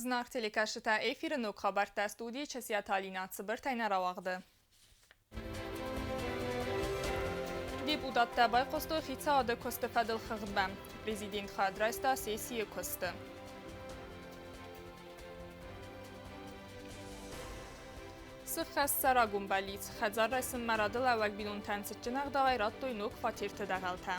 Зынаргъ телекӕсджытӕ, эфиры ног хабӕрттӕ студийы Часиаты Алинӕ цыбыртӕй нӕ рауагъды. Депутаттӕ байхъуыстой хицауады куысты фӕдыл хыгъдмӕ. Президент хайад райста сессийы куысты. Сыххӕссӕрагон бӕллиц. Хӕдзар райсынмӕ радылӕууӕг бинонтӕн цытджын ӕгъдауӕй радтой ног фатерты дӕгъӕлтӕ.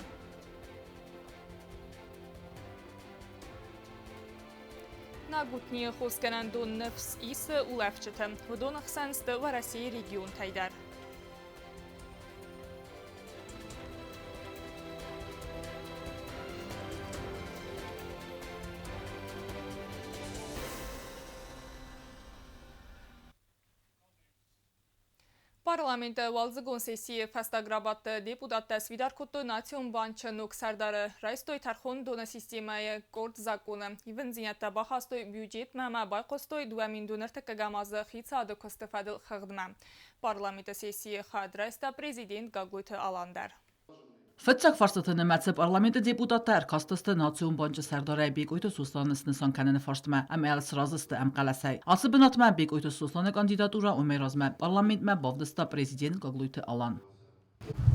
Нагутнийы хосгӕнӕндон Ныфс исы улӕфджыты. Уыдоны хсӕн сты Уӕрӕсейы регионтӕй дӕр. Парламенты уалдзыгон сессийы фӕстаг рабадты депутаттӕ сфидар кодтой Национ банчы ног сӕрдары, райстой тӕрхондоны системӕйы къорд закъоны, ивындзинӕдтӕ бахастой бюджетмӕ ӕмӕ байхъуыстой 2023 азы хицауады куысты фӕдыл хыгъдмӕ. Парламенты сессийы хӕд райста президент Гаглойты Алан дӕр. Фыццаг фарстаты нымӕцы парламенты депутаттӕ ӕркастысты Национ банчы сӕрдарӕй Бекъойты Сосланы снысан кӕныны фарстмӕ ӕмӕ сразы сты ӕмхъӕлӕсӕй. Ацы бынатмӕ Бекъойты Сосланы кандидатурӕ уымӕй размӕ парламентмӕ бавдыста президент Гаглойты Алан.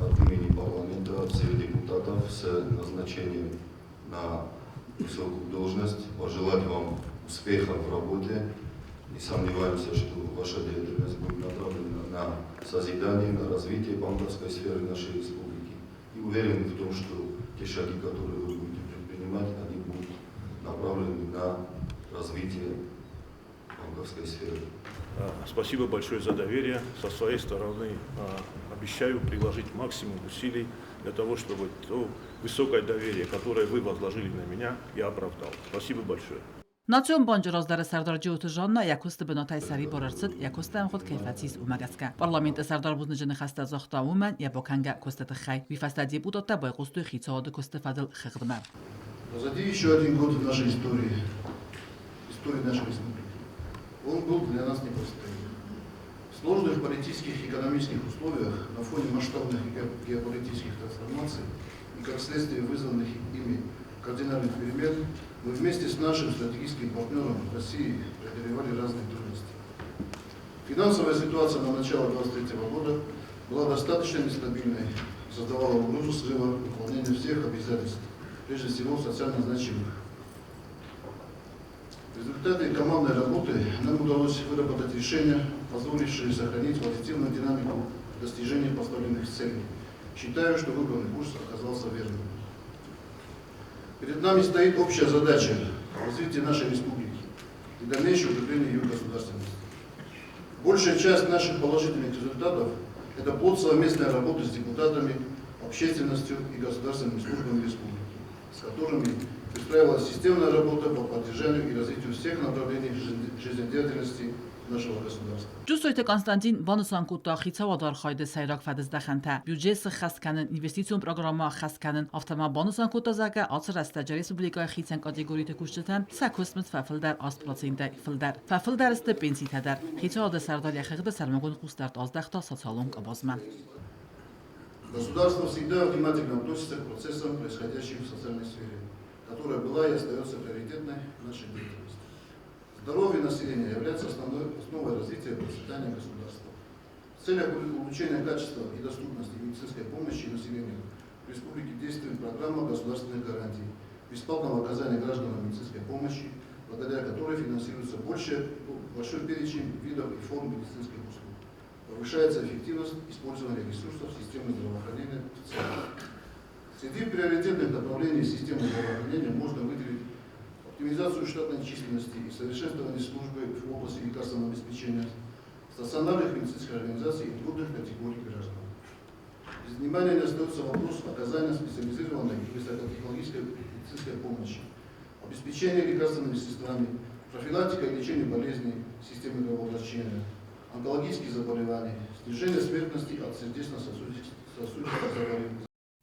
От имени парламента всех депутатов с назначением на высокую должность пожелать вам успехов в работе. Не сомневаемся, что ваша деятельность будет направлена на созидание, на развитие банковской сферы нашей республики. И уверен в том, что те шаги, которые вы будете предпринимать, они будут направлены на развитие банковской сферы. Спасибо большое за доверие. Со своей стороны обещаю приложить максимум усилий для того, чтобы то высокое доверие, которое вы возложили на меня, я оправдал. Спасибо большое. Национ банчы раздӕры сӕрдар Джиоты Жанна йӕ куысты бынатӕй сӕрибар ӕрцыд, йӕ куысты ӕмгъуыд кӕй фӕцис, уымӕ гӕсгӕ. Парламенты сӕрдар бузныджы ныхӕстӕ загъта уымӕн йӕ бакӕнгӕ куысты тыххӕй. Уый фӕстӕ депутаттӕ байхъуыстой хицауады куысты фӕдыл хыгъдмӕ. Позади еще один год в нашей истории, истории нашей республики. Он был для нас непростым. В сложных политических и экономических условиях, на фоне масштабных геополитических трансформаций и, как следствие, вызванных ими кардинальных перемен, мы вместе с нашим стратегическим партнером Россией преодолевали разные трудности. Финансовая ситуация на начало 2023 года была достаточно нестабильной, создавала угрозу срыва выполнения всех обязательств, прежде всего социально значимых. В результате командной работы нам удалось выработать решения, позволившие сохранить позитивную динамику достижения поставленных целей. Считаю, что выбранный курс оказался верным. Перед нами стоит общая задача – развитие нашей республики и дальнейшее укрепление ее государственности. Большая часть наших положительных результатов – это плод совместной работы с депутатами, общественностью и государственными службами республики, с которыми выстраивалась системная работа по поддержанию и развитию всех направлений жизнедеятельности нашего государства. Джусойты Константин банысан кодта хицауады архайды сӕйраг фӕдыздӕхӕнтӕ, бюджет сыххӕст кӕнын, инвестицион программӕ ӕххӕст кӕнын, афтӕ ма банысан кодта, зӕгъгӕ, ацы рӕстӕджы республикӕйы хицӕн категориты кусджытӕн сӕ куыстмызд фӕфылдӕр 8%-ӕй фылдӕр. Фӕфылдӕр сты пенситӕ дӕр. Хицауады сӕрдар йӕ хыгъды сӕрмагонд хъусдард аздӕхта социалон къабазмӕ. Государство всегда внимательно относится к процессам, происходящим в социальной сфере, которая была и остается приоритетной в нашей деятельности. Здоровье населения является основной, основой развития и процветания государства. В целях улучшения качества и доступности медицинской помощи населению в республике действует программа государственных гарантий бесплатного оказания гражданам медицинской помощи, благодаря которой финансируется больше, большой перечень видов и форм медицинских услуг. Повышается эффективность использования ресурсов системы здравоохранения в целом. Среди приоритетных направлений системы здравоохранения можно выделить оптимизацию штатной численности и совершенствование службы в области лекарственного обеспечения, стационарных медицинских организаций и трудных категорий граждан. Без внимания не остается вопрос оказания специализированной и высокотехнологической медицинской помощи, обеспечения лекарственными средствами, профилактика и лечение болезней системы кровообращения, онкологических заболеваний, снижение смертности от сердечно-сосудистых заболеваний.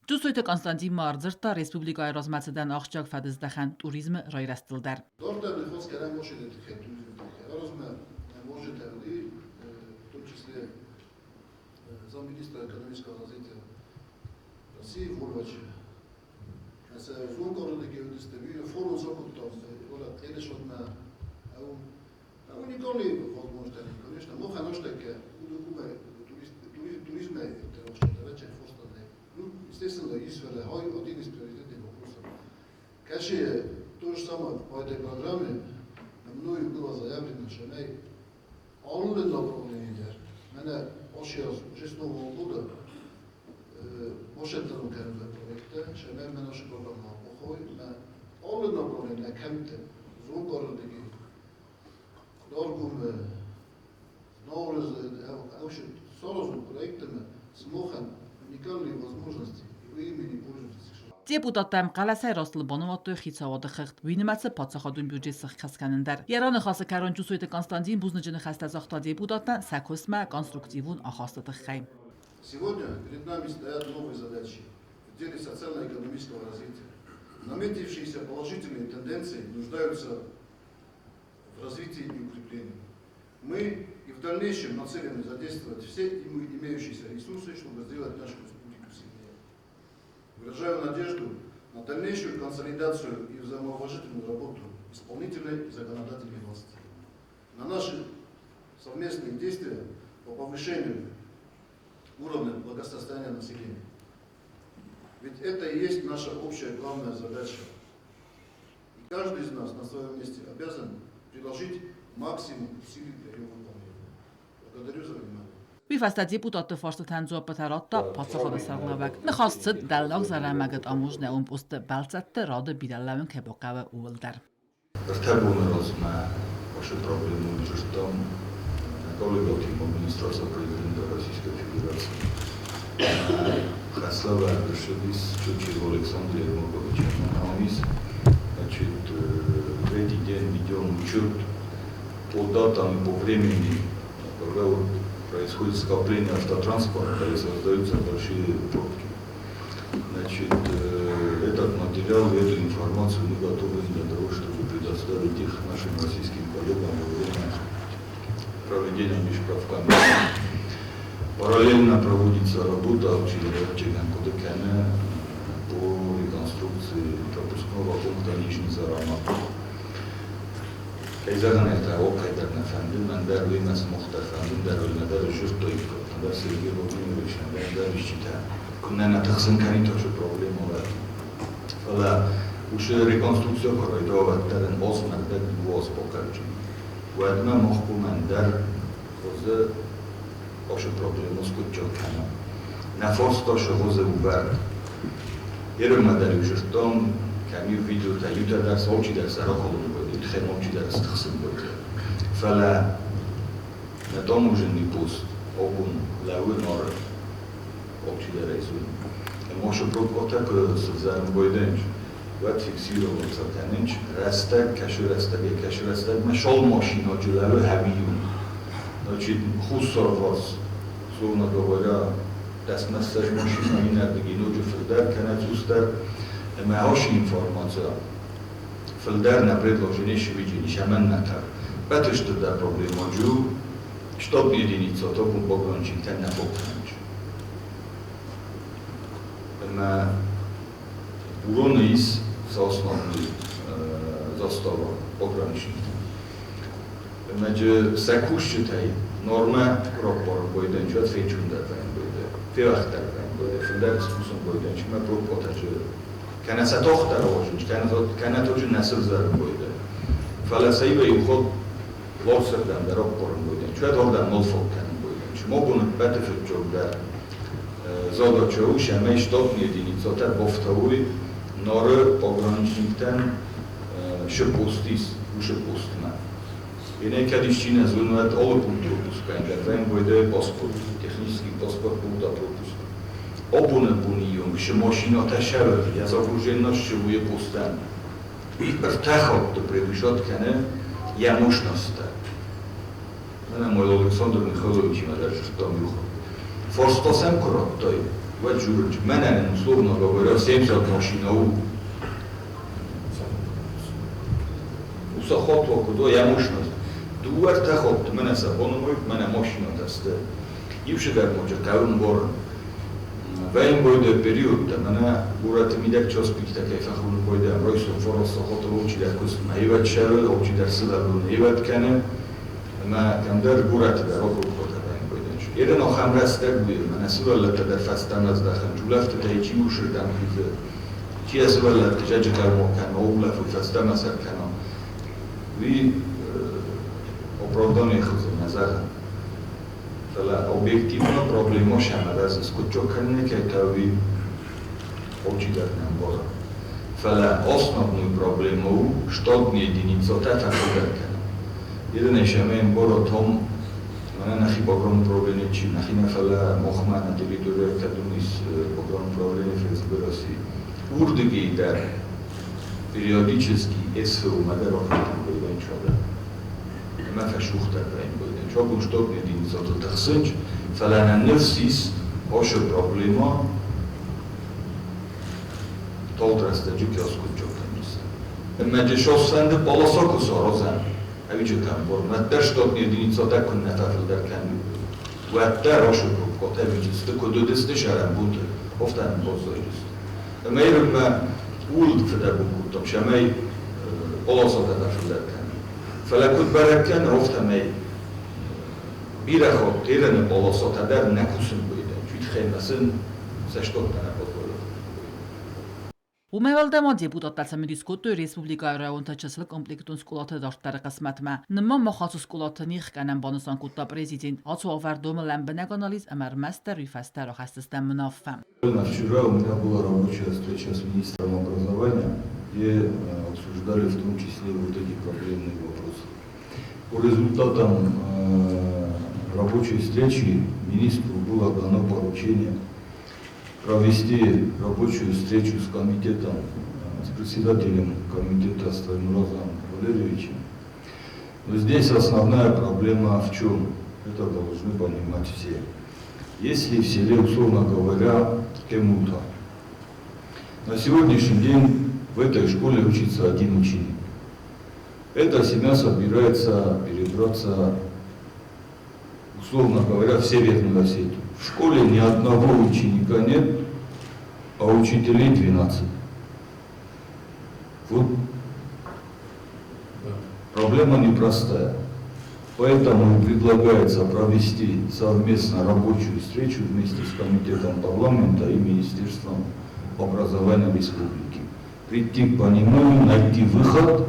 Джусойты Константин ма ӕрдзырдта республикӕйы размӕцыдӕн ахсджиаг фӕдыздӕхӕн туризмы райрӕзтыл дӕр. Дарддӕр ныхас кӕнӕм машинӕты тыххӕй, туризмы тыххӕй. Размӕ можете и в том числе замминистра экономического развития России Вольвач. Уникальные возможности, конечно. Ну, естественно, один из приоритетных вопросов. Конечно, то же самое по этой программе мною было заявлено, что мы alle направления, мене уже с Нового года Washington проекты, что мы наша программа плохой, мы alle направления кемте, зонгородики, Даргумы, сразу проектами смогут уникальные возможности, и вы ими не пользуетесь. Депутаттӕм хъӕлӕсӕй растыл банымадтой хицауады хыгъд, уый нымӕцы паддзахадон бюджет сыххӕст кӕнын дӕр. Йӕ раныхасы кӕрон Джусойты Константин бузныджы ныхӕстӕ загъта депутаттӕн сӕ куыстмӕ конструктивон ахасты тыххӕй. Сегодня перед нами стоят новые задачи в деле социально-экономического развития. Наметившиеся положительные тенденции нуждаются в развитии и укреплении. Мы и в дальнейшем нацелены задействовать все имеющиеся ресурсы, чтобы сделать нашу республику сильнее. Выражаю надежду на дальнейшую консолидацию и взаимоуважительную работу исполнительной и законодательной власти, на наши совместные действия по повышению уровня благосостояния населения. Ведь это и есть наша общая главная задача. И каждый из нас на своем месте обязан приложить максимум усилий для ее выполнения. Благодарю за внимание. Уый фӕстӕ депутатты фарстытӕн дзуаппытӕ радта паддзахады сӕргълӕууӕг. Ныхас цыд, Дӕллаг Зӕрӕмӕгы таможнӕйон посты бӕлццӕтты рады бирӕ лӕууын кӕй бахъӕуы, ууыл дӕр. Ӕртӕ боны размӕ ацы проблемӕ дзырдтам нӕ коллегӕтимӕ администрация президента Российской Федерации. Хӕслӕвӕрд ссыдис Чучев Александр Ермаковичӕн Амис. Значит, третий день ведем учет по датам и по времени, когда вот происходит скопление автотранспорта и создаются большие пробки. Значит, этот материал и эту информацию мы готовы для того, чтобы предоставить их нашим российским коллегам во время проведения межправкомиссии. Параллельно проводится работа по реконструкции пропускного пункта Нижний Зарамак. Кӕй зӕгъын ӕй хъӕуы, кӕйдӕр нӕ фӕнды, мӕн дӕр уыимӕ сымах дӕр фӕнды, дӕр уыимӕ дӕр сдзырдтаиккой, ӕндӕр Сергей Владимирович, ӕндӕр исчитӕ. Куыннӕ нӕ тыхсын кӕнид ацы проблемӕ, фӕлӕ уыцы реконструкцийӕ куы райдыдта, уӕддӕр ын азмӕ ӕрдӕг дыууӕ аз бахъӕуджын. Уӕдмӕ мах хъуамӕ ӕндӕр хуызы ацы проблемӕ скъуыддзаг кӕнӕм. Нӕ фарста сыгъуызы ӕвӕрд. Ерынмӕ дӕр-иу зыдтам, кӕм-иу видеотӕ, иутӕ дӕр сӕ алчидӕр сӕ ракалын кодтой, тыххӕй алчидӕр стыхсын кодтой. Фӕлӕ нӕ таможенный пост абон лӕууы Нары, алчидӕр ӕй зоны. Ӕмӕ ацы пробкъатӕ куы сывзӕрын байдайынц, уӕд фиксироваться кӕнынц рӕстӕг, кӕсы рӕстӕгӕй кӕсы рӕстӕгмӕ шал машинаджы лӕууы хӕбийон. Значит, хуссарварс, условно говоря, дӕсмӕссӕдз машина иннӕрдыгӕй ноджы фылдӕр кӕнӕ цъусдӕр. Ӕмӕ ацы информацийӕ фылдӕр нӕ предложение сывиджын ис ӕмӕ нӕ Бӕтысты дӕр проблемаджы у, штатный единица топун пограничниктӕн нӕ фог кӕнынц. Ӕмӕ уроны ис сӕ основной застава пограничниктӕн. Ӕмӕ сӕ кусджытӕй нормӕ раппарын байдайынц, уӕд фенчондӕр вӕййын байдайы, февӕхдӕр вӕййын байдайы, фылдӕр скусын байдайынц, ӕмӕ пробкъатӕджы кӕнӕ сӕ тагъддӕр ауадзынц, кӕнӕ тоджы нӕ сывзӕрын байдайы. Фӕлӕ сӕ иуӕй-иу хатт ларсырдӕм дӕр аппарын байдайынц, уӕд ардӕм нал фаг кӕнын байдайынц. Ма боны ӕппӕты фыццагдӕр задача у, цӕмӕй штатный единицатӕ бафтауой Нары пограничниктӕн шы пост ис, уыцы постмӕ. Енӕ кӕд исчи нӕ зоны, уӕд алы пункт пропускӕн дӕр вӕййын байдайы паспорт, технический паспорт пункта пропуска. Абоны боны онг шы машинӕтӕ сӕвӕрд, йӕ загруженность шы постӕн. Уый ӕртӕ хатты превышать кӕны йӕ мощносттӕ. Мӕнӕ мой Александр Михайловичимӕ дӕр дзырдтам иу хатт. Фарста сӕм куы радтай, уӕд журынч, мӕнӕн, условно говоря, 70 машина у. Уыцы хатт куыд уа йӕ мощность. Дыууӕ ӕртӕ хатты мӕнӕ сӕ банымайут, мӕнӕ машинӕтӕ сты. Иу цыдӕр ноджы хъӕуы ӕмбарын. Военбойды периодта мӕнӕ горӕты мидӕг час пиктӕ кӕй фӕхуыны койдӕм райсом фарасты хатыл алчидӕр куыстмӕ ивӕд цӕуы, алчидӕр сывӕллоны ивӕд кӕны, ӕмӕ кӕмдӕр горӕты дӕр ахуыр кодта военбойдӕн. Ерын ахӕм рӕстӕг уый, мӕнӕ сывӕллӕттӕ дӕр фӕстӕмӕ здӕхынц, улӕфтытӕй чи урсырдӕм хизы, чи йӕ сывӕллӕтты зӕджы хъӕумӕ кӕна, улӕфой, фӕстӕмӕ сӕр кӕна. Уый оправдание хызы нӕ зӕгъын. Фӕлӕ объективно проблема сӕмӕ скъуыддзаг кӕныны кӕй та уый алчидӕр не мбары. Фӕлӕ основной проблема у штатные единицатӕ фӕфылдӕр кӕнын. Ерынӕй сӕмӕ ӕмбара том мӕнӕ нӕхи погрануправление чи нӕхи нӕ фӕлӕ махмӕ на территория кӕдон ис погрануправление ФСБ России. Урдыгей дӕр периодически СВО-мӕ дӕр ахӕтын бойдӕн ӕмӕ фӕсухдӕр вӕййын. Чабун штатные единицатыл тыхсынч, фӕлӕ нӕ ныфс ис, ашы проблема тагъд рӕстӕджы кӕй аскъуыддзаг кӕндзысты. Ӕмӕ джы сосфӕнды полоса куы саразӕм, ӕвиджытӕм бор, уӕддӕр штатные единицатӕ куыннӕ фӕфылдӕр кӕной, уӕддӕр ашы пробкатӕ ӕвиджысты куыд уыдысты сӕрӕнбонты, афтӕ нын баззайдысты. Ӕмӕ ирынмӕ ууыл фыдӕбон кодтам, цӕмӕй полосатӕ фӕфылдӕр кӕнӕм. Фӕлӕ куыд бӕрӕг кӕны, афтӕмӕй бирӕ хатт ерыны полосатӕ дӕр нӕ кусын койдӕн, уый тыххӕй ма сын сӕ штаттӕ нӕ позволят. Уымӕй уӕлдай ма депутаттӕ цымыдис кодтой республикӕйы районты чысыл комплектон скъолаты дарддӕры хъысмӕтмӕ. Нымма мах ацы скъолаты нихкӕнӕн банысан кодта президент. Ацы уавӕр домы лӕмбынӕг анализ ӕмӕ ӕрмӕстдӕр уый фӕстӕ рахӕсдзыстӕм уынаффӕ. Вчера у меня была рабочая встреча с министром образования, где обсуждали в том числе вот эти проблемные вопросы. По результатам рабочей встречи министру было дано поручение провести рабочую встречу с комитетом, с председателем комитета с Таймуразом Валерьевичем. Но здесь основная проблема в чем? Это должны понимать все. Если в селе, условно говоря, Кемута, на сегодняшний день в этой школе учится один ученик. Эта семья собирается перебраться, условно говоря, в Северную Осетию. В школе ни одного ученика нет, а учителей 12. Вот проблема непростая. Поэтому предлагается провести совместно рабочую встречу вместе с Комитетом парламента и Министерством образования республики. Прийти к пониманию, найти выход.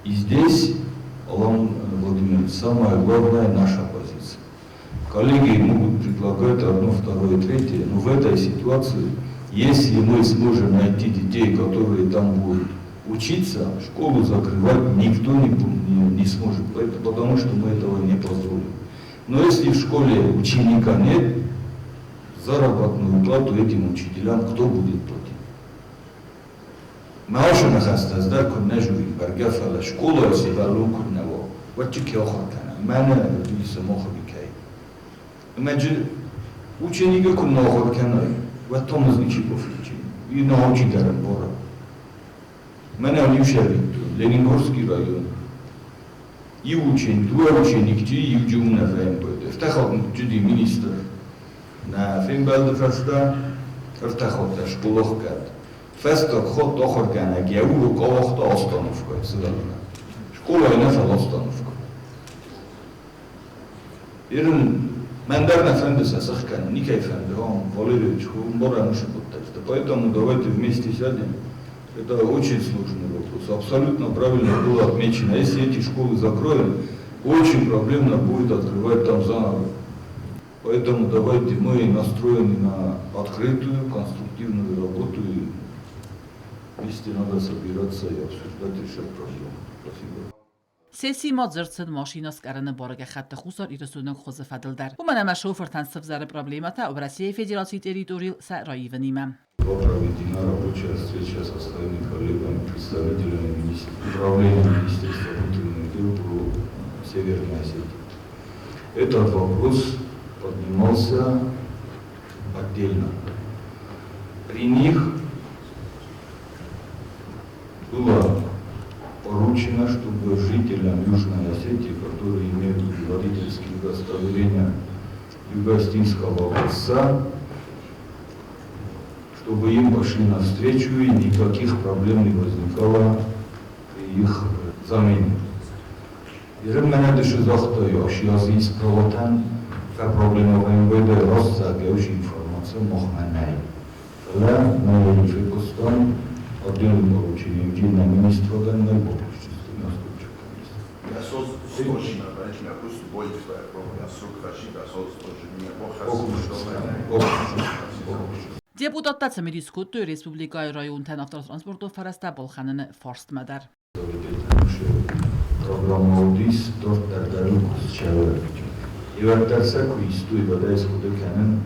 И здесь, Алан Владимирович, самое главное наша позиция. Коллеги могут предлагать одно, второе, третье, но в этой ситуации, если мы сможем найти детей, которые там будут учиться, школу закрывать никто не сможет, потому что мы этого не позволим. Но если в школе ученика нет, заработную плату этим учителям кто будет платить? Маошы ныхӕстӕ ӕз дӕр куыннӕ журин, бӕргӕ, фӕлӕ скъолайы сывӕллон куыннӕ уа, уӕд чи кӕй ахуыр кӕна? Мӕнӕ уый махы кӕй. Ӕмӕ джы ученикы куыннӕ ахуыр кӕнай, уӕд та мызни чи пофличи. И научи дӕр ӕмбары. Мӕнӕ иу сӕвиттон, Ленингорский район. Иу ученик, дыууӕ ученик чи иу джы уынӕ фӕембӕлд. Ӕртӕ хатт джыди министр нӕ фембӕлды фӕстӕ, ӕртӕ хатт скъола хгӕд. Фӕстаг хатт ахуыргӕнӕг йӕ урок ауагъта остановкӕйы сывӕллонӕн. Скъолайы нӕ, фӕлӕ остановкӕ. Ирын мӕн дӕр нӕ фӕнды сӕ сыхгӕнын, никӕй фӕнды, Алан Валерьевич, ӕмбарӕм уыцы хъуыддӕгтӕ. Поэтому давайте вместе сядем. Это очень сложный вопрос. Абсолютно правильно было отмечено. Если эти школы закроем, очень проблемно будет открывать там заново. Поэтому давайте мы настроены на открытую, конструктивную работу и вместе надо собираться и обсуждать, решать проблемы. Спасибо. Сессийы ма дзырд цыд машинӕ скъӕрыны бары гӕххӕтты Хуссар Ирыстоны хуызы фӕдыл дӕр. Уымӕн ӕмӕ шофыртӕн сывзӕры проблемӕтӕ Уӕрӕсейы Федерацийы территорийыл сӕ раивынимӕ. Была проведена рабочая встреча со своими коллегами, представителями управления Министерства внутренних дел по Северной Осетии. Этот вопрос поднимался отдельно. При них было поручено, чтобы жителям Южной Осетии, которые имеют водительские удостоверения юго-осетинского образца, Чтобы им пошли навстречу и никаких проблем не возникало при их замене. Ирым менә дышы захтой ошиази исправотан фа проблема вайда росса геуш информация мохманай. Фала мы фекустан отдельно поручение на министра дан на Депутаттӕ цымыдис кодтой республикӕйы районтӕн автотранспортон фӕрӕзтӕ балхӕныны фарстмӕ дӕр. Программа удис дарддӕр дӕр куыстчӕуы. Ивӕддӕр сӕ куы истой, уӕдӕй схъуыды кӕнын,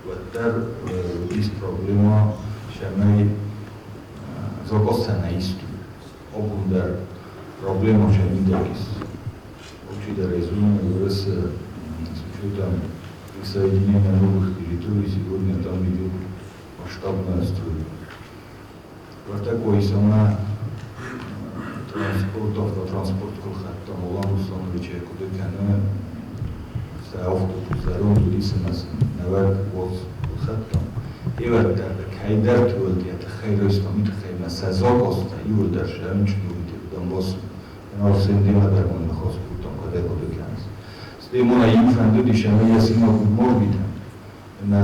уӕддӕр уыдис проблема, сӕмӕй закъазтӕ нӕ истой. Абон дӕр проблема сӕ мидӕг ис. Алчидӕр ӕй зоны, Уӕрӕсе с учетом присоединения новых территорий сегодня там идет масштабная стройка. Вартакой сама транспорт, автотранспорт кылхаттам Улан Русланович куды кӕны сӕ автобус удисымӕ нӕвӕг воз кылхаттам. Ивӕддӕр кӕйдӕр туылд тыххӕй райстам, тыххӕй мӕ сӕ закъазтӕ иуылдӕр сӕ Донбасс. Арсен дӕр мон ныхас кодтам, кӕдӕй хъуыды кӕныс. Стӕй ма иу фӕндыдис ӕмӕ йӕ синагог морбитӕм. Ӕмӕ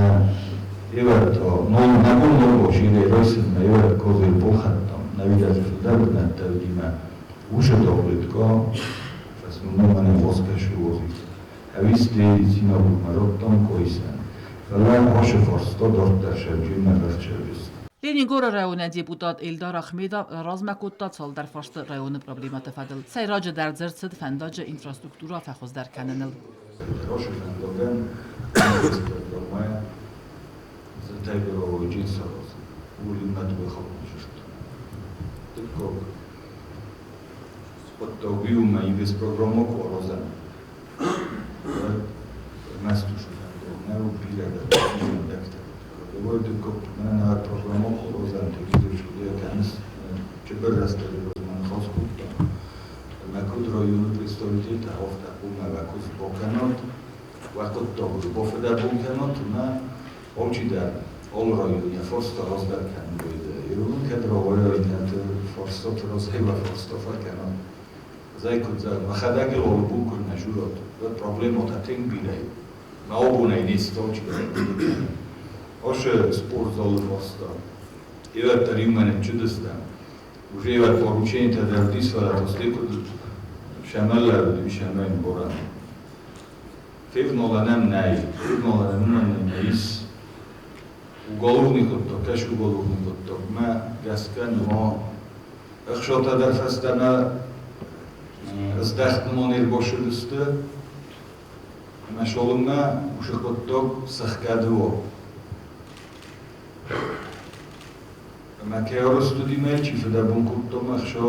ивӕдта нӕ бон ног ширӕй райсынмӕ ивӕд козыр балхӕдтам. Нӕвидӕр фылдӕр бынӕттӕ уыди мӕ уышы таблетка, фӕсмон мӕнӕ воскӕсы возит. Ӕвисте синагогмӕ радтам койсӕн. Фӕлӕ ашы фарста дарддӕр сӕвджынмӕ рӕхчӕвист. Ленингоры районы депутат Эльдар Ахмедов размӕ кодта цалдӕр фарсты районы проблемӕты фӕдыл. Сӕйраджыдӕр дзырд цыд фӕндаджы инфраструктурӕ фӕхуыздӕр кӕныныл. Ашы фӕндагӕн программӕ зынтӕй саразын. Улимӕ выхопништ. Дыккаг хъуыддаг иумӕ инвестпрограмма куы аразӕм, уӕд ӕрмӕст уышы фӕндаг нӕу, бирӕ фӕндӕгтӕ. Дыккаг мӕнӕ программа куы аразӕм, телевизор хъуыды кӕныс, чыбыр рӕстӕджы размӕ ныхас кодтам. Ӕмӕ куыд районы представительтӕ, афтӕ хъуамӕ уӕ куыст бакӕнат, уӕ хъуыддагыл бафыдӕбон кӕнат ӕмӕ алчидӕр алы район йӕ фарста раздӕр кӕнын байдайы. Ирон кӕд рауайа иннӕты фарстаты разӕй уӕ фарста фӕкӕнат. Зӕй куыд зӕгъ, мӕхӕдӕг ыл алы бон куы нӕ журат, уӕд проблематӕ тынг бирӕ. Мӕ абонӕй не алчидӕр хъуыды кӕны. Ашы спортзалы фарста. Ивӕддӕр иумӕ ныччыдыстӕм. Уже ивӕд поручениетӕ дӕр уыдис, фӕлӕ та куыд сӕмӕллӕ сӕмӕ боран. Февналӕн нӕй, февналӕн уымӕн нӕ ис уголовный хъуыддаг, кӕс уголовный хъуыддаг, мӕ гӕсгӕ ныма ӕхсатӕ дӕр фӕстӕмӕ ыздӕхт ныман ӕрбашыдысты, ӕмӕ шолынмӕ уышы хъуыддаг сӕхгӕды уа. Ӕмӕ кӕй арӕзт уыди мӕ чи фыдӕбон кодта мӕ ӕхса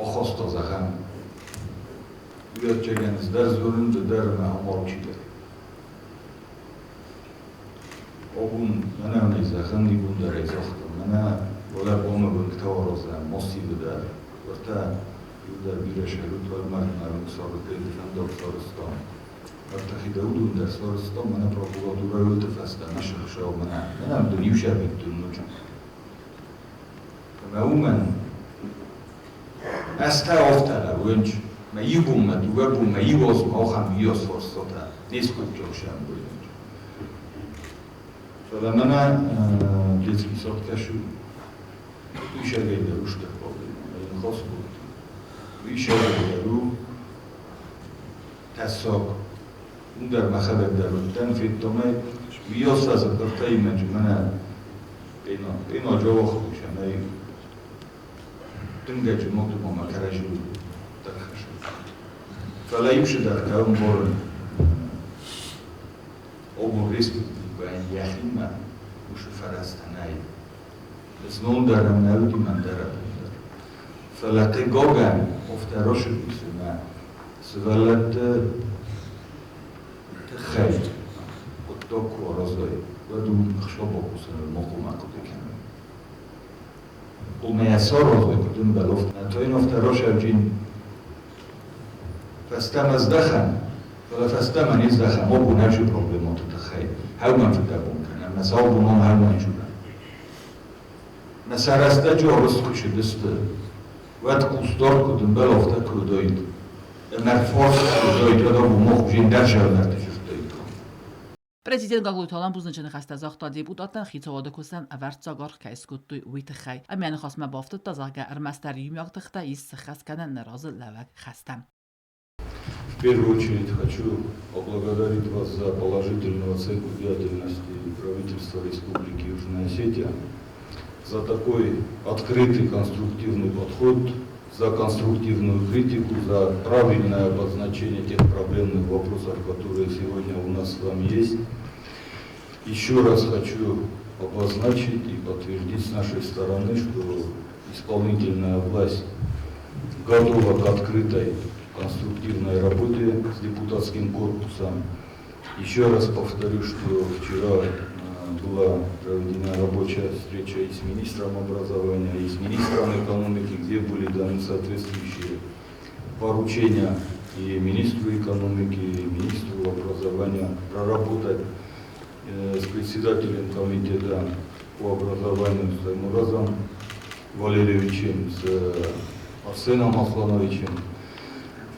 ахаста зӕгъӕм. Уӕдчегӕн дӕр дзурын ды дӕр ӕмӕ алчидӕр. Абон мӕнӕ нӕ зӕгъын ибон дӕр ӕй загътам. Мӕнӕ уӕлӕ хъуамӕ бынгтӕ аразӕм, массивы дӕр. Уӕртӕ иу дӕр бирӕ сӕрут уӕлмӕрдмӕ сарызтам, фӕндаг сарызтам. Ӕртӕхидӕ уыдон дӕр сарызтам, мӕнӕ прокуратурӕ уылты фӕстӕ нӕ сыхсӕв мӕнӕ. Мӕнӕ дын иу сӕвиттон ноджы. Ӕмӕ уымӕн ӕз та афтӕ лӕууынч, мӕ иу бонмӕ, дыууӕ бонмӕ, иу азмӕ ахӕм иас фарстатӕ не скодтам сӕмбӕлынч. Фӕлӕ мӕнӕ детский сад кӕсы, уый дӕр у стыр проблема, мӕ ныхас кодтам. Уый сӕгӕй дӕр у тӕссаг. Уым дӕр мӕхӕдӕг дӕр уыдтӕн, федтам ӕй, уыйас фӕзыппӕртӕ мӕнӕ пена, пена джавахты сӕмӕй тынгӕджы мотума мӕ кӕрӕжы дӕр хӕсы. Фӕлӕ иу шыдӕр кӕуын борын. Абон республикӕйӕн йӕхимӕ уышы фӕрӕзтӕ нӕй. Знон дӕр ӕм нӕ уыди, мӕн дӕр абон дӕр. Фӕлӕ хъыгагӕн афтӕ рашыдис ӕмӕ сывӕллӕтты тыххӕй хъуыддаг куы аразай, уӕд уым ӕхса бакусыныл ма хъуамӕ хъуыды кӕнай. Хъуамӕ йӕ саразай, куыд ӕмбӕлы, афтӕ. Та йын афтӕ расӕвджын фӕстӕмӕ здӕхӕн. Фӕлӕ фӕстӕмӕ не здӕхӕм абон ӕвзӕр проблемӕты тыххӕй, хӕугӕн фыдӕбон кӕнӕм, мӕ цал бонон хӕугӕн журӕм. Мӕ сӕ рӕстӕджы арызт куы цыдысты, уӕд хъусдард куыд ӕмбӕлы, афтӕ куы уыдаид, ӕмӕ фарст куы уыдаид, уӕд абон мах хуызӕн дӕр зӕрдӕты жырдтаиккам. Президент Гаглойты Алан бузныджы ныхӕстӕ загъта депутаттӕн хицауады куыстӕн ӕвӕрццаг аргъ кӕй скодтой, уый тыххӕй. Ӕмӕ йӕ ныхасмӕ бафтыдта, зӕгъгӕ, ӕрмӕстдӕр иумиаг тыхтӕ ис сыххӕст кӕнӕн нӕ разы лӕууӕг хӕстӕ. В первую очередь хочу поблагодарить вас за положительную оценку деятельности правительства Республики Южная Осетия, за такой открытый конструктивный подход, за конструктивную критику, за правильное обозначение тех проблемных вопросов, которые сегодня у нас с вами есть. Еще раз хочу обозначить и подтвердить с нашей стороны, что исполнительная власть готова к открытой конструктивной работе с депутатским корпусом. Еще раз повторю, что вчера была проведена рабочая встреча и с министром образования, и с министром экономики, где были даны соответствующие поручения и министру экономики, и министру образования проработать с председателем комитета по образованию с Таймуразом Валерьевичем, с Арсеном Аслановичем.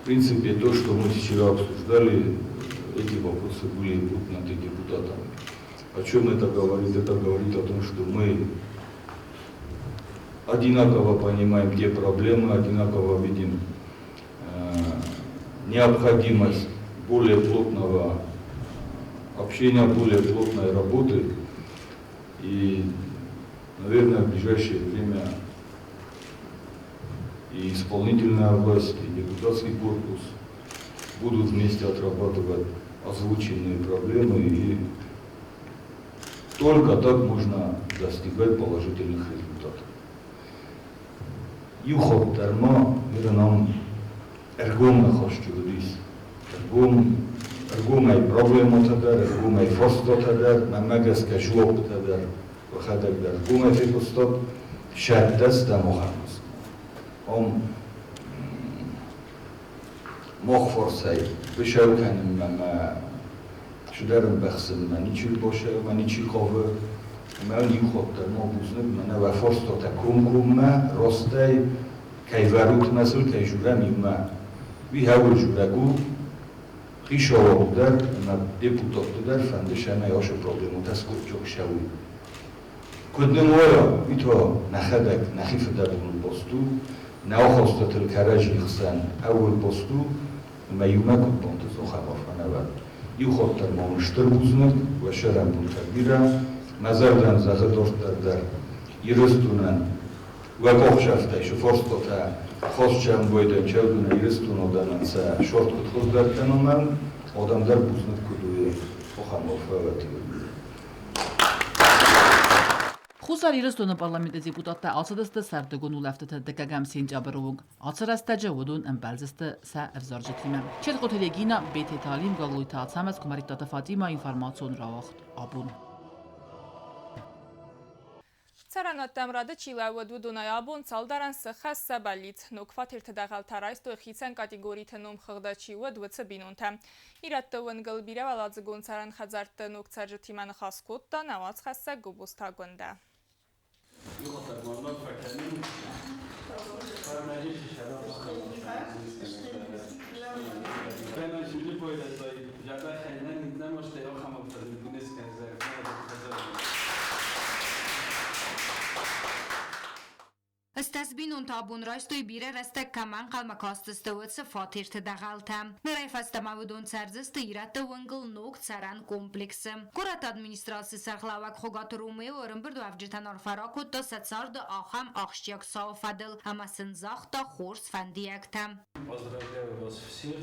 В принципе, то, что мы вчера обсуждали, эти вопросы были подняты депутатами. О чем это говорит? Это говорит о том, что мы одинаково понимаем те проблемы, одинаково видим необходимость более плотного общения, более плотной работы. И, наверное, в ближайшее время и исполнительная власть, и депутатский корпус будут вместе отрабатывать озвученные проблемы, и только так можно достигать положительных результатов. Иу хатт дӕр ма ныр ам ӕргом ныхас чи уыдис, ӕргом, ӕргомӕй проблемӕтӕ дӕр, ӕргомӕй фарстатӕ дӕр, мӕнмӕ гӕсгӕ жуаппытӕ дӕр уӕхӕдӕг дӕр ӕргомӕй фехъуыстат, сӕттӕ стӕм ахӕм Ам мах фарсӕй быцӕу кӕнынмӕ мӕ цыдӕр ӕмбӕхсынмӕ ничи бацӕуы, ничи хъавы. Ӕмӕ иу хатт дӕр ма бузныг, мӕнӕ уӕ фарстатӕ комкоммӕ, растӕй кӕй вӕрут мӕ сыл, кӕй журӕм иумӕ. Уый хӕуыл журӕг у, хицауад дӕр ӕмӕ депутатты дӕр фӕнды, цӕмӕй ацы проблемӕтӕ скъуыддзаг цӕуой. Куыд нын уайа, уый та нӕхӕдӕг нӕхи фыдӕбоныл баст у, нӕ ахастытыл кӕрӕдзийы хсӕн ӕууыл баст у, ӕмӕ иумӕ куыд бантыс, ахӕм афӕнӕвӕд. Иу хатт дӕр ма уын стыр бузныг, уӕ сӕрӕнбонтӕ бирӕ, мӕ зӕрдӕн зӕгъы дарддӕр дӕр Ирыстонӕн уӕ къухсӕфтӕй цы фарстатӕ хӕсджӕнгойдӕн чӕудунӕ Ирыстон адӕмӕн сӕ сорт куыд хуыздӕр кӕнынӕн, адӕм дӕр бузныг куыд уой, ахӕм арфӕ Хуссар Ирыстоны парламенты депутаттӕ ацыдысты сӕрдыгон улӕфтыты дыккӕгӕм сентябры онг. Ацы рӕстӕджы уыдон ӕмбӕлдзысты сӕ ӕвзарджытимӕ. Четкъоты Регина, Бететы Алим, Гаглойты Ацӕмӕз, Куымӕридтаты Фатимӕ, информацион рауагъд абон. Цӕрӕнуӕттӕм рады чи лӕууыд, уыдонӕй абон цалдӕрӕн сыххӕст сӕ бӕллиц. Ног фатерты дӕгъӕлтӕ райстой хицӕн категориты номхыгъды чи уыд, уыцы бинонтӕ. Ирӕтты уынгыл бирӕуӕладзыгон цӕрӕн хӕдзӕртты ног цӕрджытимӕ ныхас кодта нӕ уацхӕссӕг Гобозты Агуындӕ. Стӕс бинонтӕ абон райстой бирӕ рӕстӕг кӕмӕ ӕнхъӕлмӕ кастысты, уыцы фатерты дӕгъӕлтӕ. Нырӕй фӕстӕмӕ уыдон цӕрдзысты ирӕтты уынгыл ног цӕрӕн комплексы. Горӕты администрацийы сӕргълӕууӕг Хуыгаты Ромео ӕрӕмбырдуӕвджытӕн арфӕ ракодта сӕ царды ахӕм ахсджиаг цауы фӕдыл ӕмӕ сын загъта хорз фӕндиӕгтӕ. Поздравляю вас всех,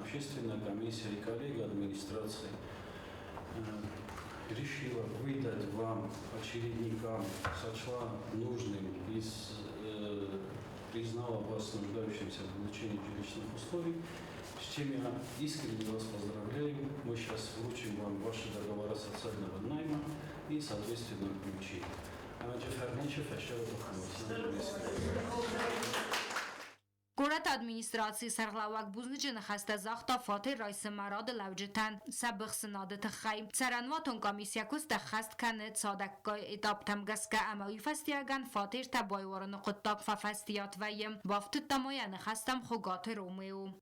общественная комиссия и коллеги администрации решила выдать вам, очередникам, сочла нужным и признала вас нуждающимся в улучшении жилищных условий, с чем я искренне вас поздравляю. Мы сейчас вручим вам ваши договора социального найма и, соответственно, ключи. Горӕты администрацийы сӕргълӕууӕг бузныджы ныхӕстӕ загъта фатер райсынмӕ рады лӕуджытӕн сӕ быхсынады тыххӕй. Цӕрӕнуатон къамис йӕ куыст ӕххӕст кӕны цадӕггай этаптӕм гӕсгӕ ӕмӕ уый фӕстиуӕгӕн фатертӕ байуарыны хъуыддаг фӕфӕстиат вӕййы, бафтыдта ма йӕ ныхӕстӕм Хуыгаты Ромео.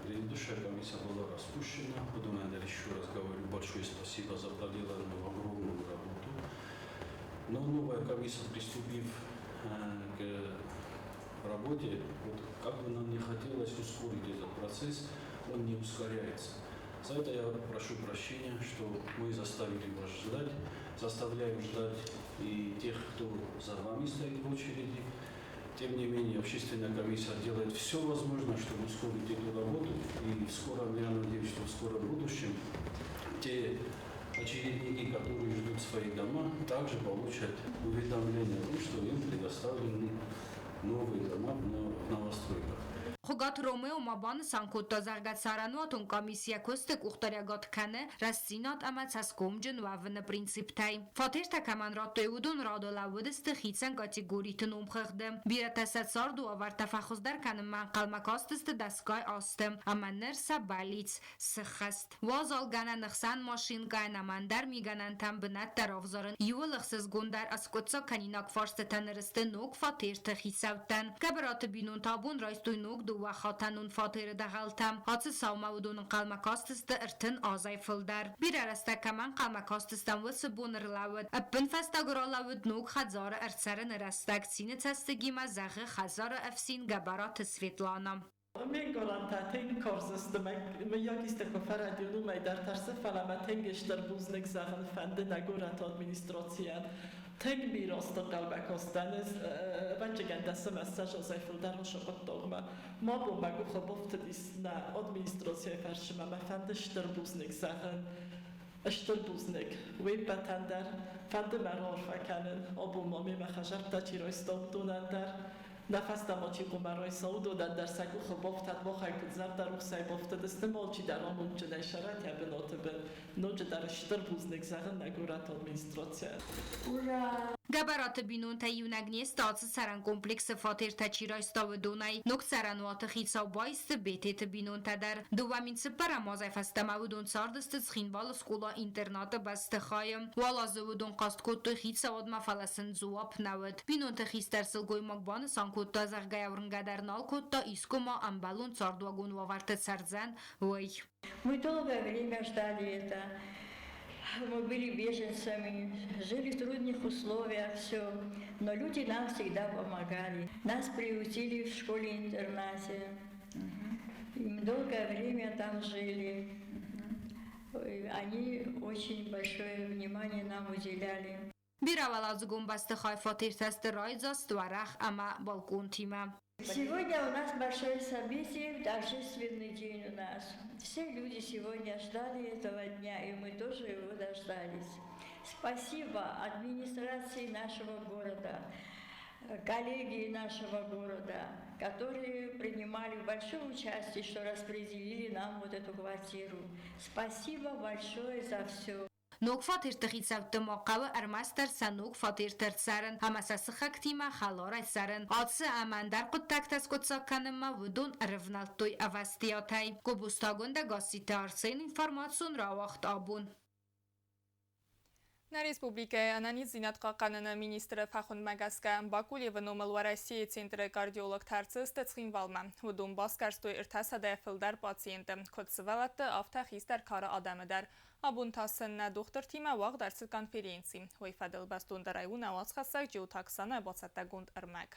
Предыдущая комиссия была распущена. Потом я еще раз говорю большое спасибо за проделанную огромную работу. Но новая комиссия, приступив к работе, вот как бы нам не хотелось ускорить этот процесс, он не ускоряется. За это я прошу прощения, что мы заставили вас ждать, заставляем ждать и тех, кто за вами стоит в очереди. Тем не менее, общественная комиссия делает все возможное, чтобы ускорить эту работу. И в скором, я надеюсь, что в скором будущем те очередники, которые ждут свои дома, также получат уведомление о том, что им предоставлены новые дома в новостройках. Хуыгаты Ромео ма банысан кодта, зӕгъгӕ, цӕрӕнуатон къамис йӕ куысты къухдариуӕгад кӕны рӕстдзинад ӕмӕ цӕсгомджын уӕвыны принциптӕй. Фатертӕ кӕмӕн радтой, уыдон рады лӕууыдысты хицӕн категориты номхыгъды. Бирӕтӕ сӕ цардуавӕртӕ фӕхуыздӕр кӕнынмӕ ӕнхъӕлмӕ кастысты дӕсгай азты, ӕмӕ ныр сӕ бӕллиц сыххӕст. Уазалгӕнӕны хсӕн машинкӕйӕн ӕмӕ ӕндӕр мигӕнӕнтӕн бынӕттӕ равзарын иууыл ӕхсызгондӕр аскъуыддзаг кӕнинаг фарстытӕ ныр сты ног фатерты хицӕуттӕн. Гӕбӕраты бинонтӕ абон райстой ног дыууӕхатӕнон фатеры дӕгъӕлтӕ. Ацы цаумӕ уыдон ӕнхъӕлмӕ кастысты 30 азӕй фылдӕр. Бирӕ рӕстӕг кӕмӕ ӕнхъӕлмӕ кастыстӕм, уыцы бон ӕрлӕууыд. Ӕппынфӕстаг ралӕууыд ног хӕдзары ӕрцӕрыны рӕстӕг, цины цӕстыгимӕ зӕгъы хӕдзары ӕфсин Гӕбӕраты Светлана. Ме нкъарӕнтӕ тынг карз сты, мыййаг исты куы фӕрӕдийон, уымӕй дӕр тӕрсын, фӕлӕ мӕ тынг стыр бузныг зӕгъын фӕнды нӕ горӕты администрацийӕн. Тынг бирӕ азты ӕнхъӕлмӕ кастӕн ӕз, ӕвӕццӕгӕн, 10 ӕмӕ 20 азӕй фылдӕр уыцы хъуыддагмӕ. Мӕ бон мӕ къухы бафтыдис нӕ администрацийы фарсмӕ, мӕ фӕнды стыр бузныг зӕгъын. Стыр бузныг уе ппӕтӕн дӕр. Фӕнды мӕ раарфӕ кӕнын, абон ма мемӕ хӕдзӕрттӕ чи райста, уыдонӕн дӕр. Нӕ фӕстӕмӕ чи хъуамӕ райса, уыдонӕн дӕр сӕ къухы бафтӕд, махӕй куыд зӕрдӕрухсӕй бафтыдысты, алчидӕр амондджынӕй сӕрӕт йӕ бынаты бын. Ноджыдӕр стыр бузныг зӕгъын нӕ горӕты администрацийӕн. Ура! Гӕбӕраты бинонтӕ иунӕг не сты ацы цӕрӕн комплексы фатертӕ чи райста, уыдонӕй. Ног цӕрӕнуаты хицау баисты Бететы бинонтӕ дӕр. 2004-ӕм азӕй фӕстӕмӕ уыдон цардысты Цхинвалы скъола-интернаты бӕстыхайы. Уал азы уыдон хъаст кодтой хицауадмӕ, фӕлӕ сын дзуапп нӕ уыд. Бинонты хистӕр сылгоймаг банысан кодта, зӕгъгӕ, уырнгӕ дӕр нал кодта, искуы ма ӕмбӕлон цардуагон уавӕрты цӕрдзӕн, уый. Мы долгое время ждали это. Мы были беженцами, жили в трудных условиях, все. Но люди нам всегда помогали. Нас приютили в школе-интернате. И мы долгое время там жили. Они очень большое внимание нам уделяли. Бирӕуӕладзыгон бӕстыхай фатертӕ сты райдзаст, уӕрӕх ӕмӕ балкъонтимӕ. Сегодня у нас большое событие, торжественный день у нас. Все люди сегодня ждали этого дня, и мы тоже его дождались. Спасибо администрации нашего города, коллегии нашего города, которые принимали большое участие, что распределили нам вот эту квартиру. Спасибо большое за все. Ног фатерты хицӕутты ма хъӕуы ӕрмӕстдӕр сӕ ног фатерты ӕрцӕрын ӕмӕ сӕ сыхӕгтимӕ хӕларӕй цӕрын. Ацы ӕмӕ ӕндӕр хъуыддӕгтӕ скъуыддзаг кӕнынмӕ уыдон ӕрывнӕлдтой ӕвӕстиатӕй. Гобозты Агуындӕ, Гасситы Арсен, информацион рауагъд «Абон». Нӕ республикӕйы ӕнӕниздзинад хъахъхъӕныны министры фӕхуындмӕ гӕсгӕ Бакулевы номыл Уӕрӕсейы центры кардиологтӕ ӕрцыдысты Цхинвалмӕ. Уыдон басгӕрстой 300-ӕй фылдӕр пациенты, куыд сывӕллӕтты, афтӕ хистӕр кары адӕмы дӕр. Абон та сын нӕ дохтыртимӕ уагъд ӕрцыд конференци. Уый фӕдыл бӕстондӕрӕй у нӕ уацхӕссӕг Джиоты Оксанӕ бацӕттӕгонд ӕрмӕг.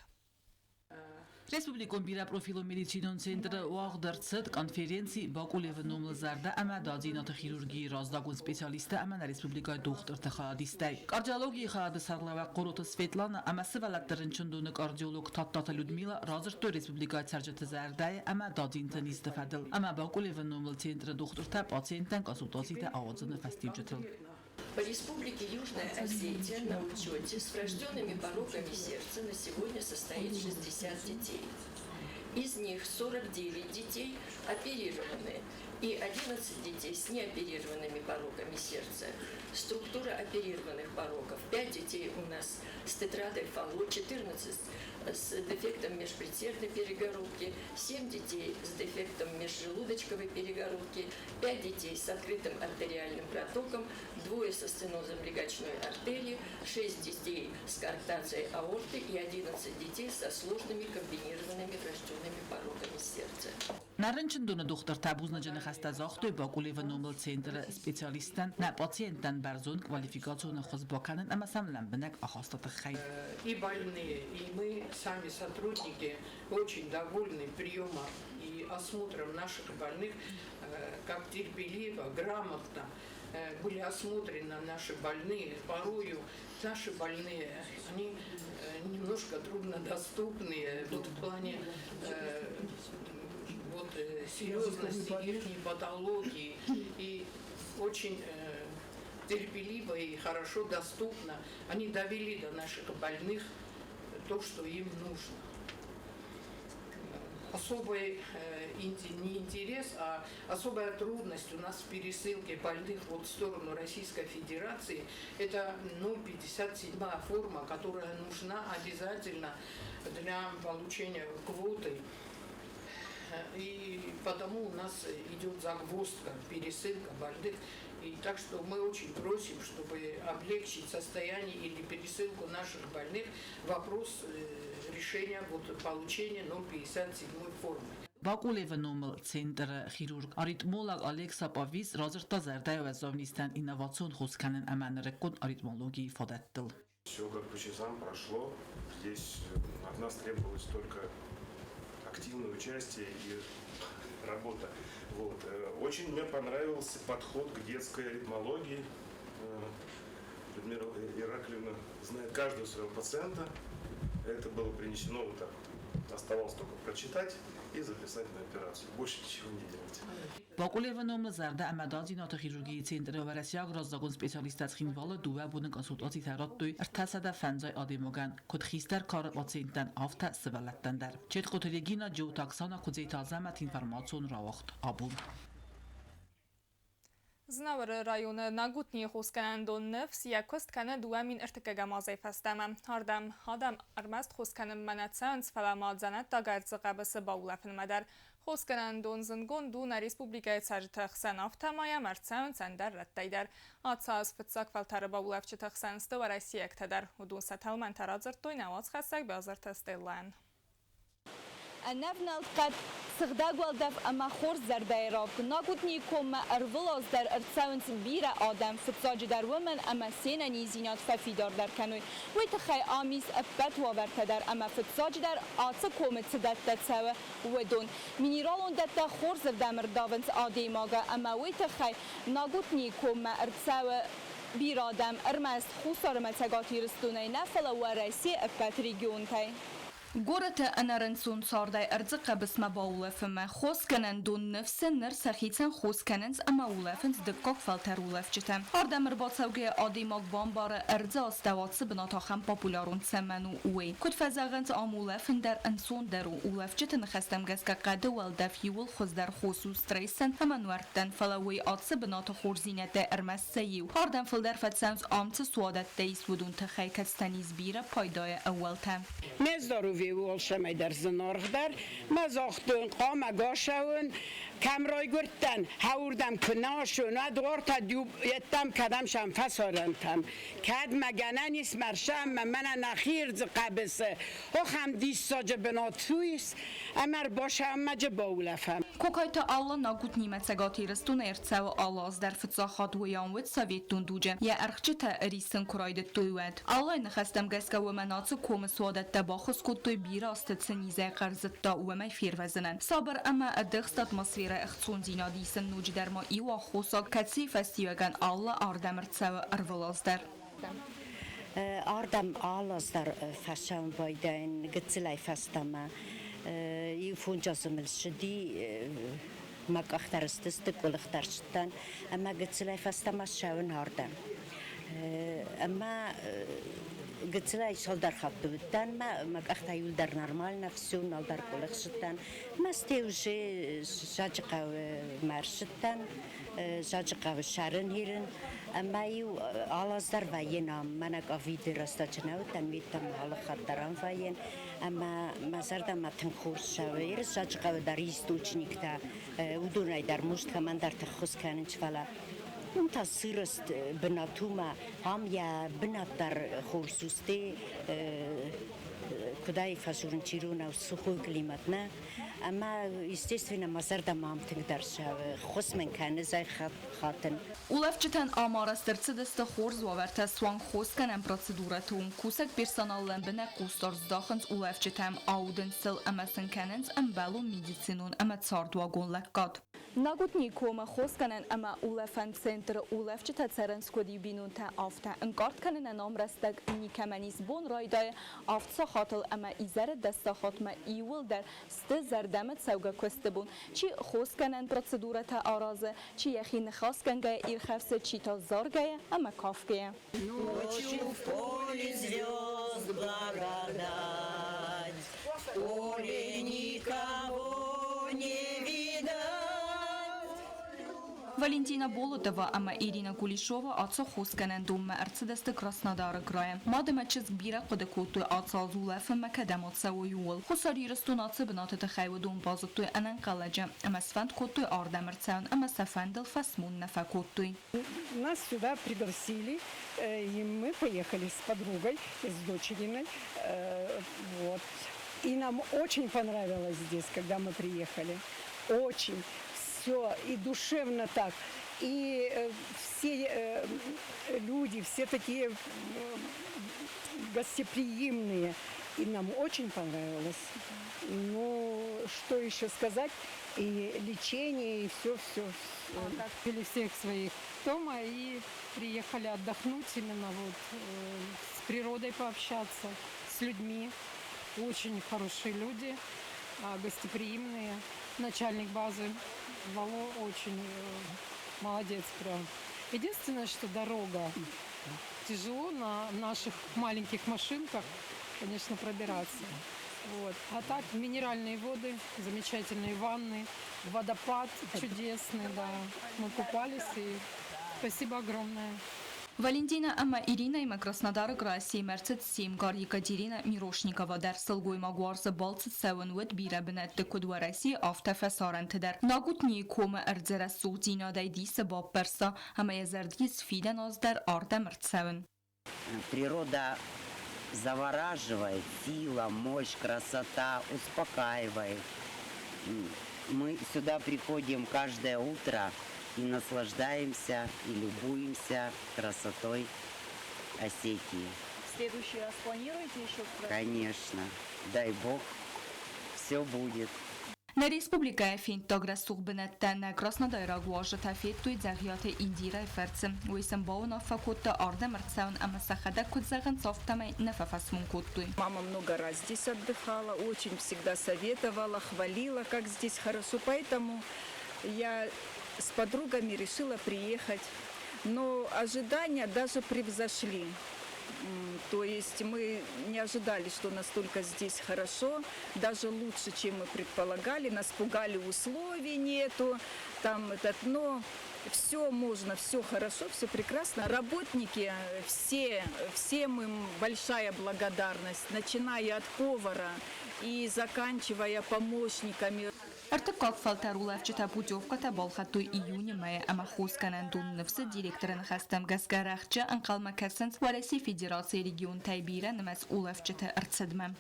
Республикон бирӕпрофилон медицинон центры уагъд ӕрцыд конференци Бакулевы номыл зӕрдӕ ӕмӕ дадзинты хирургийы раздагон специалисттӕ ӕмӕ нӕ республикӕйы дохтырты хайадистӕй. Кардиологийы хайады сӕргълӕууӕг Хъороты Светлана ӕмӕ сывӕллӕтты рынчындоны кардиолог Тадтаты Людмила радзырдтой республикӕйы цӕрджыты зӕрдӕйы ӕмӕ дадзинты низты фӕдыл ӕмӕ Бакулевы номыл центры дохтыртӕ пациенттӕн консультацитӕ ауадзыны фӕстиуджытыл. По Республике Южная Осетия на учете с врожденными пороками сердца на сегодня состоит 60 детей. Из них 49 детей оперированы. и 11 детей с неоперированными пороками сердца. Структура оперированных пороков. 5 детей у нас с тетрадой Фалло, 14 с дефектом межпредсердной перегородки, 7 детей с дефектом межжелудочковой перегородки, 5 детей с открытым артериальным протоком, 2 со стенозом легочной артерии, 6 детей с коарктацией аорты и 11 детей со сложными комбинированными врожденными пороками сердца. Нӕ рынчындоны дохтыртӕ бузныджы ныхӕстӕ загътой Бакулевы номыл центры специалисттӕн, нӕ пациенттӕн бӕрзонд квалификацион ӕххуыс бакӕнын ӕмӕ сӕм лӕмбынӕг ахасты тыххӕй. И больные, и мы сами сотрудники очень довольны приемом и осмотром наших больных, как терпеливо, грамотно были осмотрены наши больные. Порою наши больные, они немножко труднодоступные вот в плане вот, серьезности их патологии и очень терпеливо и хорошо доступно. Они довели до наших больных то, что им нужно. Особый не интерес, а особая трудность у нас в пересылке больных вот в сторону Российской Федерации. Это 0,57 форма, которая нужна обязательно для получения квоты. И потому у нас идет загвоздка, пересылка больных. И так что мы очень просим, чтобы облегчить состояние или пересылку наших больных, вопрос решения вот, получения 0,57 формы. Бакулевы номыл центры хирург аритмолог Алекса Павис радзырдта зӕрдӕйы уӕззау низтӕн инновацион хос кӕнын ӕмӕ нырыккон аритмологийы фадӕттыл. Все как по часам прошло. Здесь от нас требовалось только активное участие и работа. Вот. Очень мне понравился подход к детской аритмологии. Людмила Ираклиевна знает каждого своего пациента. Это было принесено вот так вот. Оставалось только прочитать и записать на операцию. Больше ничего не делать. Бакулевы номыл зӕрдӕ ӕмӕ дадзинаты хирургийы центры уӕрӕсейаг раззагон специалисттӕ Цхинвалы дыууӕ боны консультацитӕ радтой 305 адӕймагӕн, куыд хистӕр кары пациенттӕн, афтӕ сывӕллӕттӕн дӕр. Четкъоты Регина, Джиоты Оксана, Куыдзеты Азӕмӕт, информацион рауагъд «Абон». Знауыры районы Нагутнийы хосгӕнӕндон «Ныфс» йӕ куыст кӕны 2001 азӕй фӕстӕмӕ. Ардӕм адӕм ӕрмӕст хос кӕнынмӕ нӕ цӕуынц, фӕлӕ ма дзӕнӕттаг ӕрдзы хъӕбысы баулӕфынмӕ дӕр. Хосгӕнӕндон зындгонд у нӕ республикӕйы цӕрджыты хсӕн, афтӕ ма йӕм ӕрцӕуынц ӕндӕр рӕттӕй дӕр. Ацы аз фыццаг фӕлтӕры баулӕфджыты хсӕн сты уӕрӕсейӕгтӕ дӕр. Уыдон сӕ тӕлмӕнтӕ радзырдтой нӕ уацхӕссӕг Биазырты Стеллайӕн. Ӕнӕвнӕлд хъӕд, сыгъдӕг уӕлдӕф ӕмӕ хорз зӕрдӕйы равг. Нагутнийы коммӕ ӕрвылаз дӕр ӕрцӕуынц бирӕ адӕм, фыццаджыдӕр уымӕн, ӕмӕ се нӕниздзинад фӕфидардӕр кӕной, уый тыххӕй ам ис ӕппӕт уавӕртӕ дӕр ӕмӕ фыццаджыдӕр ацы комы цы дӕттӕ цӕуы, уыдон. Минералон дӕттӕ хорзырдӕм ӕрдавынц адӕймагы ӕмӕ уый тыххӕй Нагутнийы коммӕ ӕрцӕуы бирӕ адӕм ӕрмӕст Хуссар ӕмӕ Цӕгат Ирыстонӕй нӕ, фӕлӕ Уӕрӕсейы ӕппӕт регионтӕй. Горӕты ӕнӕрынцон цардӕй ӕрдзы хъӕбысмӕ баулӕфынмӕ хосгӕнӕндон Ныфс-ы ныр сӕхицӕн хос кӕнынц ӕмӕ улӕфынц дыккаг фӕлтӕр улӕфджытӕ. Ардӕм ӕрбацӕугӕйӕ адӕймаг бамбары, ӕрдзы астӕу ацы бынат ахӕм популярон цӕмӕн у, уый. Куыд фӕзӕгъынц, ам улӕфын дӕр ӕнцондӕр у. Улӕфджыты ныхӕстӕм гӕсгӕ хъӕды уӕлдӕф иууыл хуыздӕр хос у стрессӕн ӕмӕ нуӕрттӕн, фӕлӕ уый ацы бынаты хорздзинӕдтӕй ӕрмӕст сӕ иу. Ардӕм фылдӕр фӕцӕуынц ам цы суадӕттӕ ис, уыдон тыххӕй, кӕцытӕн ис бирӕ пайдайы ӕууӕлтӕ. Ме здоровье у алцӕмӕй дӕр зынаргъдӕр. Мӕ загътон, хъуамӕ гасӕуон, кӕм райгуырдтӕн, хӕуырдӕм куы нӕ ацӕуон, уӕд уартӕ йеддӕм кӕдӕм сӕм фӕсарӕнтӕм. Кӕд мӕ гӕнӕн ис мӕрсӕммӕ, мӕнӕ нӕхи ӕрдзы хъӕбысы, ахӕм диссаджы бынат ис, ӕмӕ ӕрбасӕммӕджы баулӕфӕм. Кокайты Алла Нагутнимӕ Цӕгат Ирыстоны ӕрцӕуы алы аз дӕр фыццаг хатт уыйау уыд советтон дуджы, йӕ ӕрхджытӕ риссын куы райдыдтой, уӕд. Аллайы ныхӕстӕм гӕсгӕ уымӕн ацы комы суадӕттӕ баххуыс кодтой бирӕ азты цы низӕй хъӕрзыдта, уымӕй фервӕзынӕн. Сабыр ӕмӕ ӕдыхст атмосферӕ ӕхцондзинад исын ноджыдӕр ма иу аххосаг, кӕцыйы фӕстиуӕгӕн Алла ардӕм ӕрцӕуы ӕрвылаз дӕр. Ардӕм алы аз дӕр фӕцӕуын байдайын гыццылӕй фӕстӕмӕ. Иу фондз азы мыл ссыди, мӕ къӕхтӕ рыстысты, къуылыхтӕ рцыдтӕн ӕмӕ гыццылӕй фӕстӕмӕ ссӕуын ардӕм. Ӕмӕ Гыццылӕй цалдӕр хатты уыдтӕн, мӕ мӕ къӕхтӕ иуылдӕр нормально, все, нал дӕр къуылых Мӕ стӕй уже Саджыхъӕуы мӕ ӕрцыдтӕн, Саджыхъӕуы сӕрын хирын, ӕмӕ-иу алы аз дӕр вӕййын ам, мӕнӕ ковиды рӕстӕджы нӕ уыдтӕн, уеддӕмӕ алы хатт дӕр ам вӕййын, ӕмӕ мӕ зӕрдӕмӕ тынг хорз цӕуы. Иры Саджыхъӕуы дӕр источниктӕ, уыдонӕй дӕр может кӕмӕндӕрты ххуыс кӕнынц, фӕлӕ уым та сырӕзт бынат уымӕ, ам йӕ бынат дӕр хорз у, стӕй куыд ӕй фӕдзурынц иронау, сухой климат нӕ, ӕмӕ естественно мӕ зӕрдӕмӕ ам тынгдӕр цӕуы, ххуыс мын кӕны зӕй хатын. Улӕфджытӕн ам арӕзт ӕрцыдысты хорз уавӕртӕ суанг хосгӕнӕн процедурӕты онг. Кусӕг персонал лӕмбынӕг хъусдард здахынц улӕфджытӕм, аудынц сыл ӕмӕ сын кӕнынц ӕмбӕлон медицинон ӕмӕ цардуагон лӕггад. Нагутнийы комы хосгӕнӕн ӕмӕ улӕфӕн центры улӕфджытӕ цӕрынц куыд иу бинонтӕ, афтӕ. Ӕнкъард кӕнынӕн ам рӕстӕг никӕмӕн ис. Бон райдайы авд сахатыл ӕмӕ изӕры дӕс сахатмӕ иууылдӕр сты зӕрдӕмӕ цӕугӕ куысты бон. Чи хосгӕнӕн процедурӕтӕ аразы, чи йӕхи ныхасгӕнгӕйӕ ирхӕфсы, чи та заргӕйӕ ӕмӕ кафгӕйӕ. Ночью в поле звезд благодать, в поле никого не видать. Валентина Болотова ӕмӕ Ирина Кулешова ацы хосгӕнӕн донмӕ ӕрцыдысты Краснодары крайӕ. Мад ӕмӕ чызг бирӕ хъуыды кодтой ацы аз улӕфынмӕ кӕдӕм ацӕуой, ууыл. Хуссар Ирыстон ацы бынаты тыххӕй уыдон базыдтой ӕнӕнхъӕлӕджы ӕмӕ сфӕнд кодтой ардӕм ӕрцӕуын ӕмӕ сӕ фӕндыл фӕсмон нӕ фӕкодтой. Нас сюда пригласили, и мы поехали с подругой, с дочериной. Вот. И нам очень понравилось здесь, когда мы приехали. Очень. Все, и душевно так. И все люди, все такие гостеприимные. И нам очень понравилось. Ну, что еще сказать? И лечение, и все-все. Оставили всех своих дома и приехали отдохнуть именно вот с природой пообщаться, с людьми. Очень хорошие люди, гостеприимные. Начальник базы Вало очень молодец прям. Единственное, что дорога. Тяжело на наших маленьких машинках, конечно, пробираться. Вот. А так минеральные воды, замечательные ванны, водопад чудесный, да. Мы купались, и спасибо огромное. Валентина ӕмӕ Иринӕимӕ Краснодары крайы семӕ ӕрцыд се мгар Екатерина Мирошникова дӕр. Сылгоймаг уарзы балцы цӕуын, уӕд бирӕ бынӕтты куыд Уӕрӕсейы, афтӕ фӕсарӕнты дӕр. Нагутнийы комы ӕрдзы рӕсугъддзинадӕй дисы баппӕрста ӕмӕ йӕ зӕрдийы фидӕн аз дӕр ардӕм ӕрцӕуын. Природа завораживает, сила, мощь, красота, успокаивает. Мы сюда приходим каждое утро и наслаждаемся, и любуемся красотой Осетии. В следующий раз планируете еще? Конечно. Дай Бог, все будет. Нӕ республикӕйы фенддаг рӕсугъд бынӕттӕ нӕ краснодайраг уазджытӕ федтой Дзӕгъиаты Индирӕйы фӕрцы. Уый сын бауынаффӕ кодта ардӕм ӕрцӕуын ӕмӕ сӕхӕдӕг куыд зӕгъынц, афтӕмӕй нӕ фӕфӕсмон кодтой. Мама много раз здесь отдыхала, очень всегда советовала, хвалила, как здесь хорошо. Поэтому я с подругами решила приехать. Но ожидания даже превзошли. То есть мы не ожидали, что настолько здесь хорошо, даже лучше, чем мы предполагали. Нас пугали, условий нету, там этот, но все можно, все хорошо, все прекрасно. Работники, все, всем им большая благодарность, начиная от повара и заканчивая помощниками. Ӕртыккаг фӕлтӕр улӕфджытӕ путевкӕтӕ балхӕдтой июны мӕйы ӕмӕ хосгӕнӕндон Ныфс-ы директоры ныхӕстӕм гӕсгӕ рӕхджы ӕнхъӕлмӕ кӕсынц Уӕрӕсейы Федерацийы регионтӕй бирӕнымӕц улӕфджыты ӕрцыдмӕ.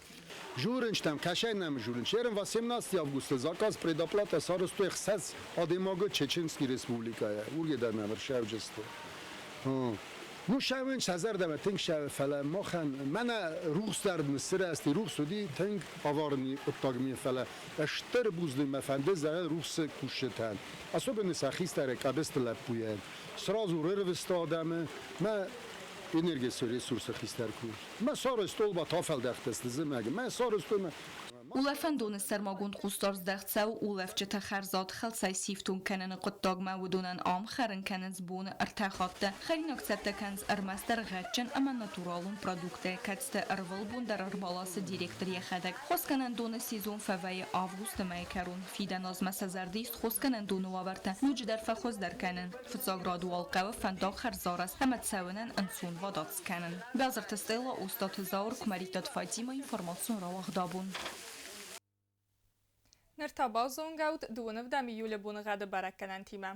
Журынчтӕм, кӕсӕй нӕм журынч. Ерын 18 августы заказ предоплата сарызтой ӕхсӕз адӕймагы Чеченский республикӕйӕ. Урге дӕр нӕм ӕрсӕвджысты. Ну, сӕвын сӕ зӕрдӕмӕ тынг сӕвы, фӕлӕ махӕн мӕнӕ рухс дӕр ныссырӕзти, рухс уыди тынг аварыны хъуыддаг ми, фӕлӕ стыр бузныг мӕ фӕнды зӕгъын рухсы кусджытӕн, особенно сӕ хистӕры Къӕбысты лӕппуйӕн. Сразу рырвыста адӕмы, мӕ энергия ресурсы хистӕр ку. Мӕ сӕры стол ба тафӕлдӕхтысты зымӕгы, мӕ сӕры стол. Улӕфӕндоны сӕрмагонд хъусдард здӕхт цӕуы улӕфджыты хӕрзад хӕлцӕй сифтонг кӕныны хъуыддагмӕ. Уыдонӕн ам хӕрын кӕнынц боны ӕртӕ хатты. Хӕринаг цӕттӕ кӕнынц ӕрмӕстдӕр гъӕдджын ӕмӕ натуралон продукттӕй, кӕцыты ӕрвылбон дӕр ӕрбаласы директор йӕхӕдӕг. Хосгӕнӕндоны сезон фӕвӕййы августы мӕйы кӕрон. Фидӕн азмӕ сӕ зӕрды ис хосгӕнӕндоны уавӕртӕ ноджыдӕр фӕхуыздӕр кӕнын. Фыццаг рады уал хъӕуы фӕндаг хӕрзарӕзт ӕмӕ цӕуынӕн ӕнцонвадат скӕнын. Бязырты Стелла, Остъаты Зауыр, Куымӕридтаты Фатимӕ, информацион рауагъд абон. Ныр та базонгӕут дыууын ӕвдӕм июлы боныгъӕды бӕрӕггӕнӕнтимӕ.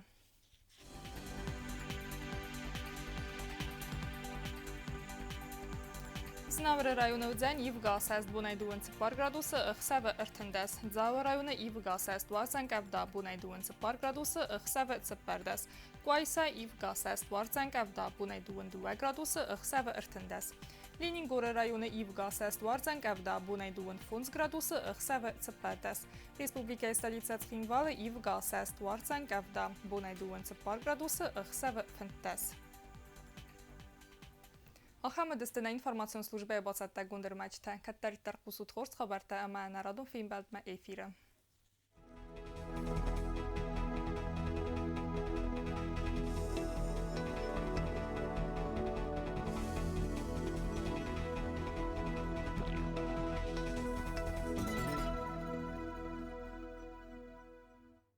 Знауыры районы уыдзӕн ивгӕ асӕст бонӕй дыууын цыппар градусы, ӕхсӕвы ӕртындӕс. Дзауы районы ивгӕ асӕст уадзӕн къӕвда бонӕй дыууын цыппар градусы, ӕхсӕвы цыппӕрдӕс. Къуайса ивгӕ асӕст уардзӕн къӕвда бонӕй дыууын дыууӕ градусы, ӕхсӕвы ӕртындӕс. Ленингоры районы ивгӕ асӕст уардзӕн къӕвда бонӕй дыууын фондз градусы, ӕхсӕвы цыппӕрдӕс. Республикӕйы столицӕ Цхинвалы ивгӕ асӕст уардзӕн къӕвда бонӕй дыууын цыппар градусы, ӕхсӕвы фынддӕс. Ахӕм уыдысты нӕ информацион службӕйы бацӕттӕгонд ӕрмӕджытӕ. Кӕддӕриддӕр хъусут хорз хабӕрттӕ ӕмӕ ӕнӕрадон фембӕлдмӕ эфиры.